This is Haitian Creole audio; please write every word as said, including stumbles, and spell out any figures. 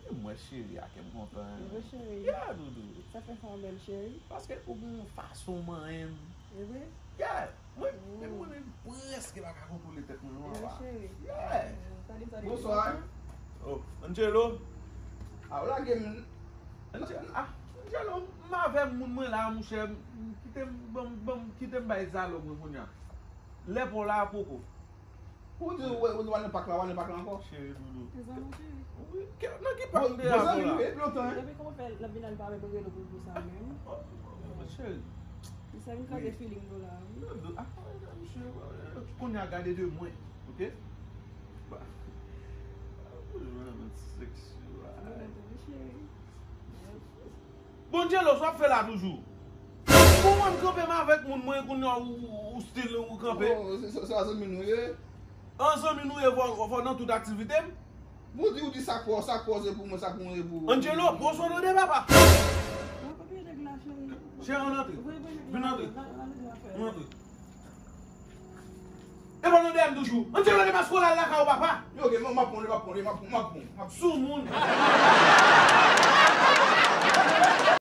Mwen cheri a kè m kontan. Wi, cheri. Yeah, doudou. Sa fè sa w bèl, cheri. Paske ou gen yon fason w manyen m. E vre? Yeah. Mwen, men mwen menm prèske pa ka kontwole tèt mwen non, papa. Cheri. Yeah. Bonswa. Oh, Angelo. A, w lage m. Angelo, ah, Angelo, m avè moun mwen la, monchè. Kite m, ban m, ban m, kite m bay zalo mwen kounye a. Lè pa w la poko. Ou di ou, ou di w al nan pak la, w al nan pak la ankò? Cheri doudou. Wi, nan ki pak de la pou la? Depi kòman fè l ap vin al pa avè mwen rele pou sa menm? Cheri. Misye vin kraze feeling nou la. Doudou, ah, cheri, kounye a gade de mwen, ok? Ba. Cheri. Bon, Angelo, sa w ap fè la toujou? Bon, mwen m kanpe m avèk moun mwen, kounye a ou, ou, ou still ou kanpe. Oh, se, se, se a zanmi nou ye. An zanmi nou ye, fò, fò nan tout aktivite m. Bon, di ou di sa k fè w, sa k fè w se pou mwen, sa k fè w se pou ou. Angelo, bon, son de papa. Cheri, ann antre. Vin antre. Ann antre. E pa nan dèyè m toujou. Ann tire depaske w al lakay ou papa. Yo, ok, m ap pran, m ap pran, m ap pran, m ap pran, m ap pran. Soumoun.